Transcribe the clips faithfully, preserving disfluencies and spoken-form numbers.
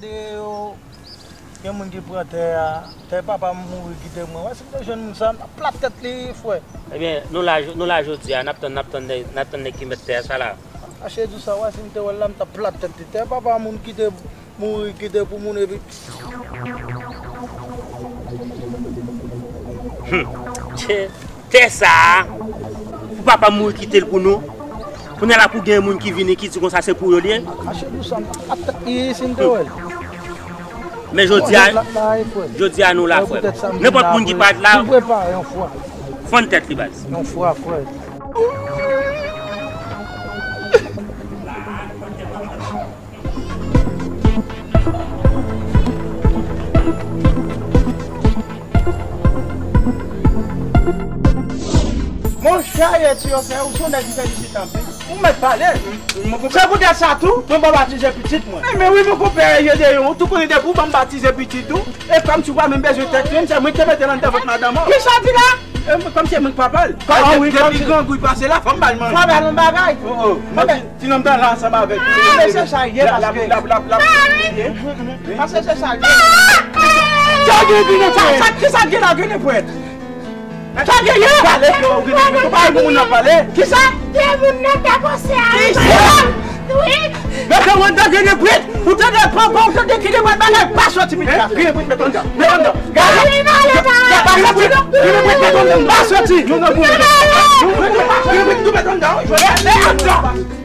Yo, gen moun ki pran tè a. Tè papa m mouri kite mwen. Wè, si m te jwenn moun sa, m t ap plat tèt li, frè. Ebyen, nou la, nou la jodi a, n ap tann, n ap tann nèg, n ap tann nèg ki mèt tè a sa la. Mache di sa, wè, si m te wè l la, m t ap plat tèt li. Tè papa moun kite, mouri kite pou moun epi. Hmm. Tè, tè sa a, pou papa m mouri kite l pou nou. Kounye a la pou gen moun ki vini ki di konsa se pou yo li ye. Mache di sa, m t ap plat tèt li si m te wè l. Men jodi a, jodi a nou la, frè. Nenpòt moun ki parèt la, fòn tèt li, baz. Yon fwa, frè. Monchè, Etiyopyen, ou se yon nèg ki fè pitit anpil. Ou mèt pale. Se poutèt sa tou, mwen pa batize pitit mwen. Men wi, mon konpè Jedeyon, ou tou konnen depi ou ban m batize pitit ou, e kòmsi ou pa menm bezwen tèt li, se mwen ki te mete l anndan vant madanm ou. Kisa w di la? E mwen, kòmsi se mwen k papa l. Depi grangou pase la, fò m ba l manje. Fò ba l yon bagay. Oh, oh. Mwen, ti nonm tan la ansanm avèk li. Paske se sa l ye, paske. Paske se sa l ye. Sa gen vin nan sa, kisa gen la, gen pwèt? Sa gen ye? Pale, non, ou gen moun nan pale. Kisa? Gen moun nan ta panse a. Kisa? Wi. Mete w anndan, gen pwèt. Ou tande, papa, ou tande ki gen pwèt, bagay pa soti piti. Gen pwèt, mete w anndan. Mete w anndan. Gade. Pa soti, non. Gen pwèt, mete w anndan. Pa soti. Nou nan moun. Gen pwèt, nou mete w anndan. Mete w anndan.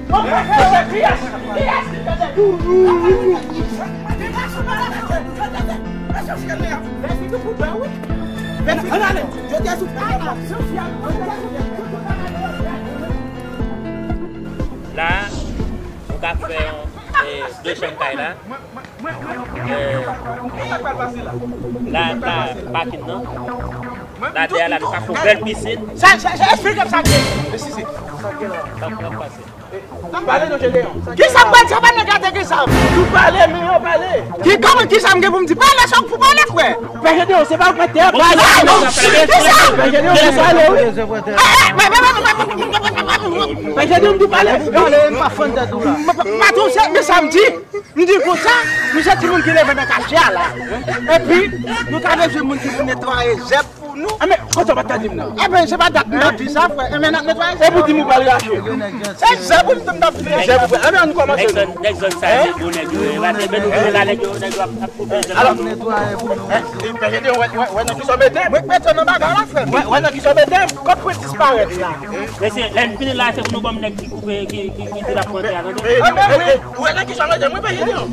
La, nou ka fè yon, eh, de chanm kay la. Eh, la, la, pakin nan. La, dèyè la, nou ka fè yon bèl pisin. Sa, sa, sa, eksplike m sa k gen. Sa k, sa k pase. Pale non, Jedeyon. Kisa m pral di, sa pa nèg la te gen zam? Ou pale, men yo pale. Ki, kòman, kisa m gen pou m di? Pale, sa w pou pale, frè. Pè Jedeyon, se pa ou pè tè a, pale non. Kisa? Pè Jedeyon, se pale, wi. Pè Jedeyon, m di pale. Pale, m pa fann tèt ou la. M pa, m pa tou, se, men sa m di. M di konsa, nou se timoun ki leve nan katye a la. Epi, nou ka bezwen moun ki pou netwaye zèb pou nou. Enben, kote w pa t ka di m nan? Enben, se pa dat m t ap di sa, frè. Enben, n ap netwaye zèb. E pou di m ou pral rache. Se zèb ou di m t ap di. Zèb ou pral. Enben, ann kòmanse. Nèg zòn, nèg zòn sa, se bon nèg yo ye. Paske men nou vini la, nèg yo, nèg yo ap, ap koupe zèb. Alò, nou netwaye pou nou. Enben, wè, wè, wè nan kisa w mete m. Mwen mete w nan bagay la, frè. Wè, wè nan kisa w mete m. Kot pwen disparèt la. Mesye, lè n fini la, se pou nou ban m nèg ki koupe, ki, ki, ki di l ap pran tè a, tande? Ou wè nan kisa w mete m, mwen pa jete non.